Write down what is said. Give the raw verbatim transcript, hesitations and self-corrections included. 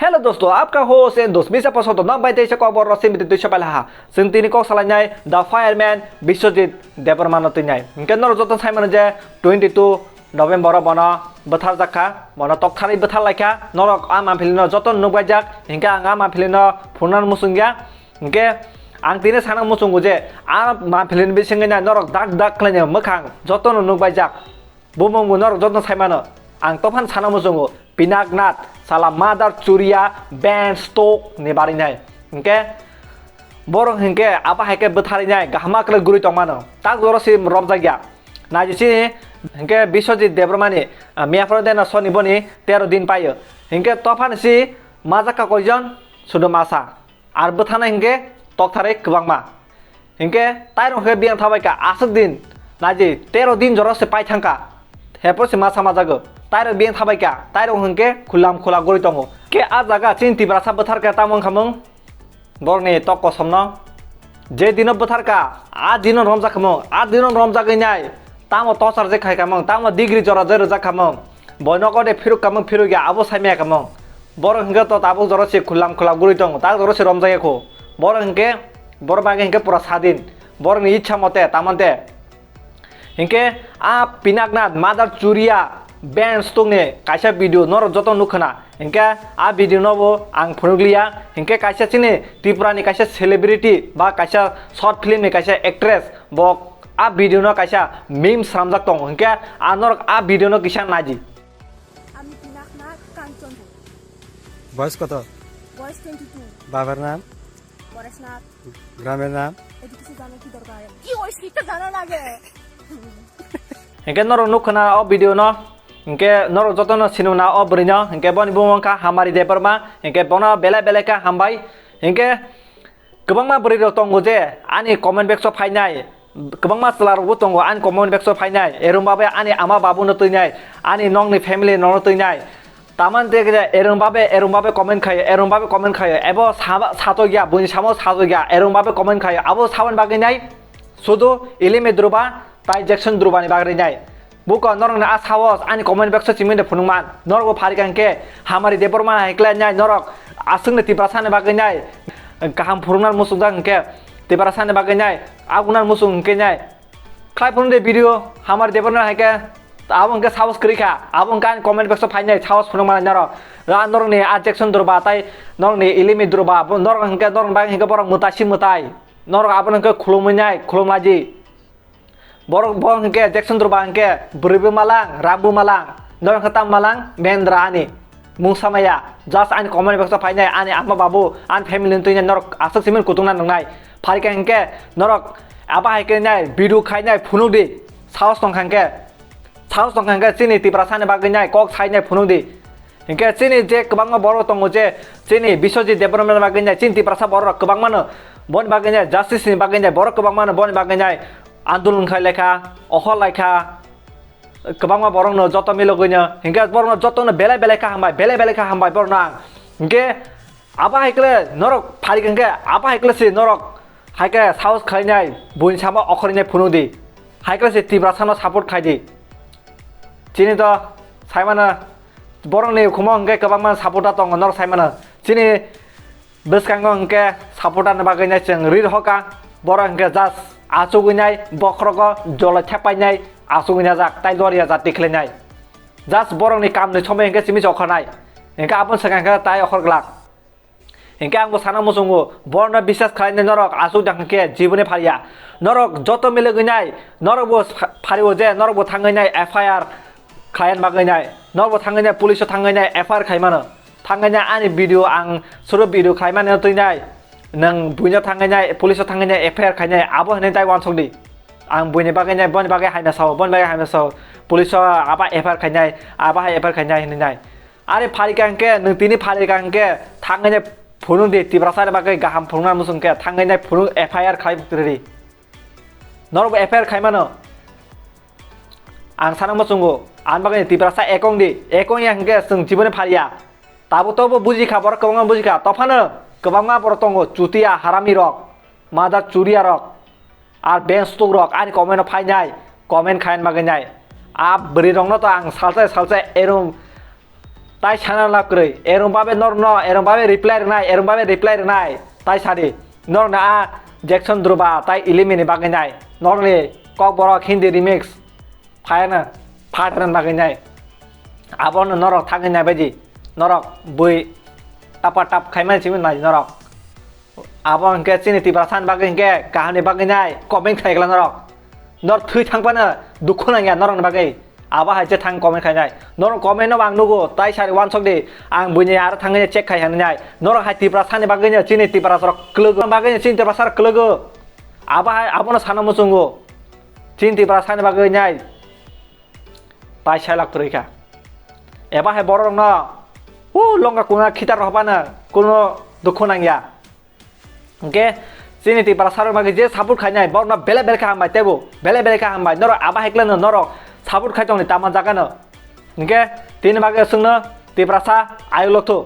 Hello dosto, apka ho se dos misa paso to nang bai teisa kok bor rosi miti tuisa pala ha. Sing tini kok salai nai the fireman Biswajit Debbarma no twi nai. Hingke norok joto sai mano je twenty two November o bono bwthar jakha, bono tokthari bwthar laikha. Norok a manphili no joto nuk bai jak, hingke ang a manphili no phunukna muchung ya. Hingke ang tini sana muchungo je a manphili ni bisingwi nai norok dak dak khlai ni mwkhang joto no nuk bai jak. Bumung bo norok joto sai mano. Ang tophan sana muchungo Pinaknath, sala mother churia, ben stok ni barinai. Hingke borok hingke abo hai ke bwtharinai, gahama kwrwi gurui tongmano. Tak joro si romjak ya. Naji sini hingke Biswajit Debbarmani, ah, miyaphoro dena soni boni tero din paio. Hingke tophan si majak ka koijon? Sudo masa. Ar bwthana hingke toktharwi kwbangma. Hingke tairong khe biyang thabai ka aswk din, naji tero din jora se pai thangka. Hepro se ma sama jago. Tairong biyang thabai ka, tairong hingke khulam khula gori tongo. Ke a jaga chini Tiprasa bwthar ka tamo wngkha mung? Borni tok kosomno. Je dino bwthar ka, a dino romjak khamung, a dino romjagwi nai. Tamo tosar je khai kamung, tamo degree jora je rwjak kamung. Boino kode phiruk kamung phiruk ya, abo saimaya kamung. Borok hingke to tabuk jora se khulam khulam guri tongo, tak jora se romjak ya kho. Borok hingke, borok bagwi hingke pura sadin. Borok ni ichha mote, tamante. Hingke a Pinaknath mother churia ben stokni kaisa video norok joto nukha na. Hingke a video no bo ang phunukliya. Hingke kaisa chini Tripura ni kaisa celebrity ba kaisa short film ni kaisa actress bo a video no kaisa meme sramjak tongo. Hingke a norok a video no kisa naidi. আমি পিনাক নাথ কাঞ্চনপুর। বয়স কত? বয়স twenty two. বাবার নাম? পরেশনাথ। গ্রামের নাম? এটি কিছু জানার কি দরকার? কি ওই সিটটা জানা লাগে? Hingke norok nukha na o video no. Hingke norok joto no sinuna o bwrwi no. Hingke boni bumung wngkha Hamari Debbarma. Hingke bono belai belai kha hambai. Hingke kwbangma bwrwi rok tongo je ani comment box o phainai. Kwbangma chwla rok bo tongo ani comment box o phainai. Erung babe ani ama babu no twinai. Ani nokni family no no twinai. Taman te khe erung babe, erung babe comment khayo, erung babe comment khayo. Ebo saba-, satokya, buini samo satokya, erung babe comment khayo. Abo saboni bagwi nai, sudu Ilimi Druba, tai Jackson Druba ni bagwi nai. Buko norokni a saos ani comment box o chiminde phunukman. Norok bo pharikha hingke, Hamari Debbarma hai khlai nai norok, aswkni Tiprasa ni bagwi nai. Kaham phurukna muchungjak hingke, Tiprasa ni bagwi nai, agunar muchung hingke nai. Khlai phunuk de video, Hamari Debbarma hai khe, abo hingke saos kwrwi kha, abo hingke ani comment box o phainai saos phunuk manai norok. Ra norokni a Jackson Druba tai norokni Ilimi Druba, bo norok hingke norokni bagwi hingke borok mwtai si mwtai. Norok abono hingke khulumwi nai, khulumlaidi. Borok bo hingke Jackson Druba hingke bwrwi bo malang, ram bo malang. Norok hingke tam malang, Mendra ani. Mungsa maya, just ani comment box o phainai, ani ama babu, ani family ni twi norok aswk simin kutung na nungnai. Pharikha hingke norok abo hai khe nai, video khai nai, phunuk di. Saos tongkha hingke, saos tongkha hingke chini Tiprasa ni bagwi nai, kok sai nai, phunuk di. Hingke chini je kwbangma borok tongo je, chini Biswajit Debbarma ni bagwi nai, chini Tiprasa borok rok kwbangma no, boni bagwi nai, justice ni bagwi nai, borok kwbangma no boni bagwi nai, andolon khai lekha, ohor laikha, kwbangma borokno joto milogwino, hingke borokno jotono belai belai kha hambai, belai belai kha hambai borokno ang. Hingke abo hai kle norok pharik hingke abo hai kle se norok hai khe saos khlainai, buini samo okhornai phunuk di. Hai kle se Tiprasano support khai di. Chini to saimano borokni ukhumo hingke kwbangma supporter tongo norok saimano. Chini bwskango hingke supporter ni bagwi nai chwng ri rohoka, borok hingke just achugwi nai, bokhorogo jolai thepai nai, achugwi nai jak, tai lori ya jak tikhlai nai. Just borokni kamni somoi hingke simi chokha nai. Hingke aboni swkang khe tai okhor glak. Hingke ang bo sana muchungo, borno biswas khlai nai norok achuk jak hingke jiboni phariya. Norok joto milogwi nai, norok bo pha-, phario je, norok bo thangwi nai F I R khlaiya bagwi nai. Norok bo thangwi nai police o thangwi nai F I R khai mano. Thangwi nai ani video ang suru video khlai mani twi nai. Nwng buino thangwi nai police o thangwi nai F I R khai nai abo hinwi tai uansuk di. Ang buini bagwi nai boni bagwi haino sao, boni bagwi haino sao. Police o aba F I R khai nai, aba hai F I R khai nai hinwi nai. Are pharikha hingke nwng tini pharikha hingke thangwi nai phunuk di Tiprasa ni bagwi kaham phunukna muchung khe thangwi nai phunuk F I R khai riri. Norok bo F I R khai mano. Ang sana muchungo, ang bagwi Tiprasa ekong di, ekong ya hingke chwng jiboni phariya. Tabuk tobo bujikha, borok kwbangma bujikha, tophano kwbangma borok tongo, chutia harami rok, mada churia rok, ar beng stuk rok ani comment o phainai, comment khaina bagwi nai. A bwrwi rokno to ang salsa salsa erum Tai sana lab kwrwi. Erong babe nor no, erong babe reply rwnai, erong babe reply rwnai. Tai sadi. Nor na a Jackson Druba, tai Ilimi ni bagwi nai. Nor ni kok borok Hindi remix. Phayana, phat rwna bagwi nai. Abo no norok thangwi nai baidi. Norok bui tapa tap khaimani simi nai norok. Abo hwnkhe chini Tiprasa ni bagwi hwnkhe kaham ni bagwi nai comment khaigwla norok. Nor thwi thangphano dukhu nangya norok ni bagwi. Abo hai je thang comment khainai. Norok comment no ang nugo, tai sari wansok di. Ang buini aro thangwi check khai hanai. Norok hai Tiprasa ni bagwi no chini Tiprasa rok kwlwgo. Bagwi no chini Tiprasa rok kwlwgo. Abo hai abono sana muchungo. Chini Tiprasa ni bagwi nai. Tai sai lak kwrwi kha. Eba hai borok no. U longa kuna khitar rok bana kuno dukhu nangya. Hwnkhe chini Tiprasa rok bagwi je support khainai borok no bele bele kha hambai tebo. Bele bele kha hambai. Norok aba hai kwlano norok support khai tongni tama jaga no. Hwnkhe tini bagwi aswkno Tiprasa ayuk lokthok.